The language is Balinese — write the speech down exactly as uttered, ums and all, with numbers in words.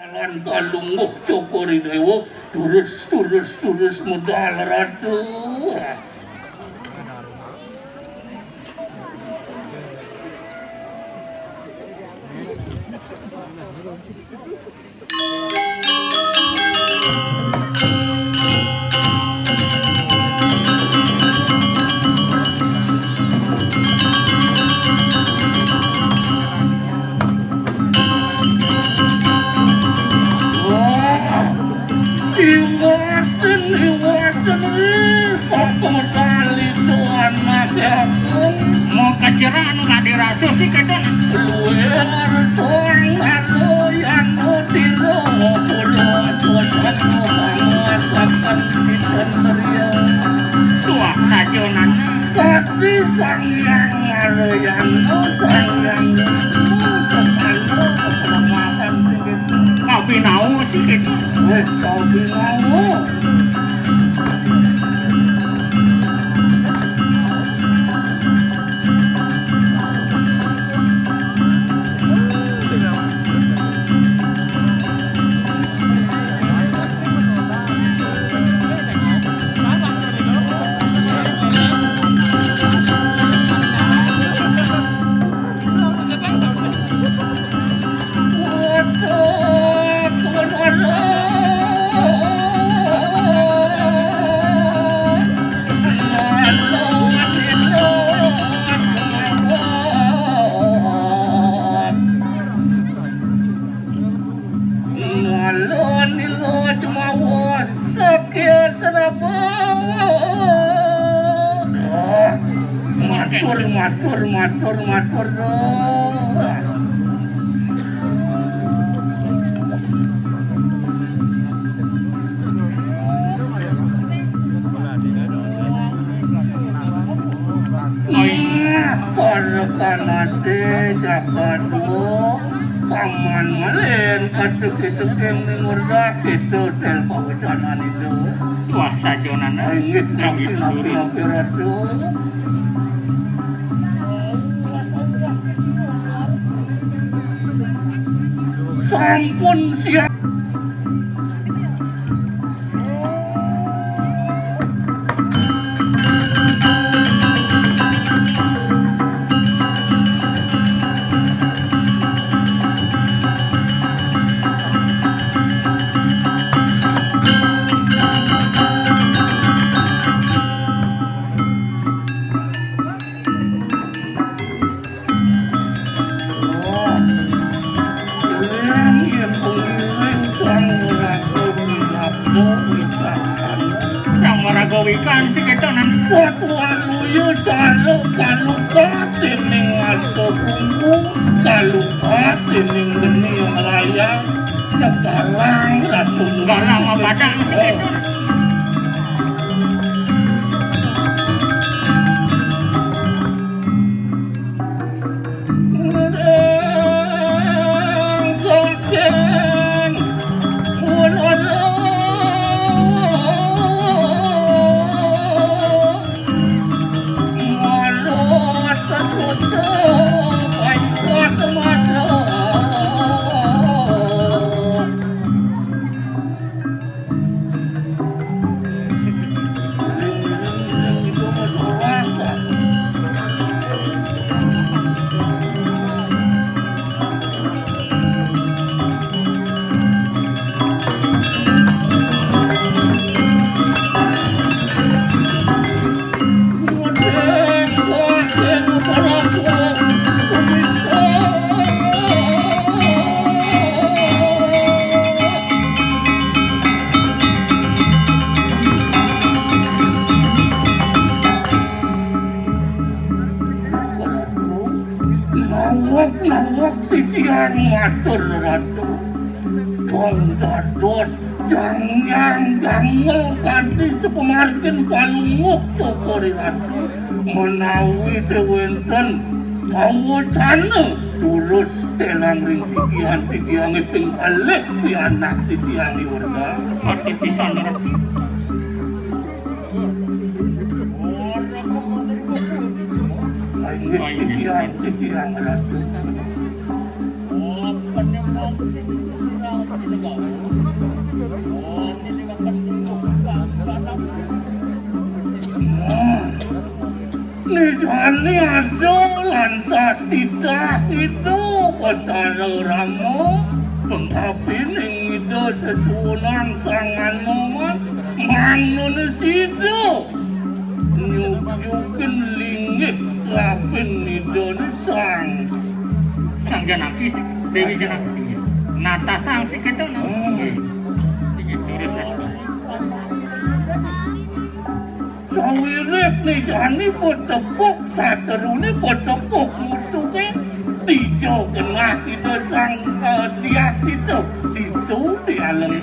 Lan Palungguh Cokor I Déwa, durus, durus, durus medal Ratu. Iwaten, iwaten, ih, sapa medal itu anake aku? Mau kaceran gak dirasa sih, kedon. Luwih arsa anu yang tira kula suwun masakan sinten griya. Tuah saja nana. Tapi Sang Hyang Malayana, Sang Hyang Malayana, keselamatan sing itu. Kau pinau sih gitu. Wis, kau pinau. Ngalon ila jemawa sakya seraba. Matur, matur, matur, matur. Nah, para kanate jagat dua, paman malin, katuk-kituk yang mengurda, itu tel pawacanan itu. Tuah sajonana. Inggih, napi-napi ratu. Sampun siap. Sang maraga wikan sing kecanan. Satuan luyu caluk kaluka dening asta bungku, kaluka dening geni layang, sekarang rasul galang mapadang sing kecanan. Nawak-nawak titiang matur, Ratu. Kang dados jangyang damel kanthi sapamargin Palungguh Cokor I Ratu, menawi tewenten kawacana durus telang ring sikian titiange ping kalih pianak titiange werda. Pati pisan, Ratu. Inggih titiang, titiang Ratu. Nidani ada lantas titah Ida Batara Rama, pengkapining Ida sesuunan Sang Anoman, manuna sida nyujukin linggih lapin Ida Sang. Sang Janaki, Dewi Janaki. Natasang sing kéto, nah. Hmm. Inggih, terus, nah. Sawiréh nidani patepuk, sateruné patepuk musuhé, dija genah Ida Sang, eh, Diah Sita, ditu dialem.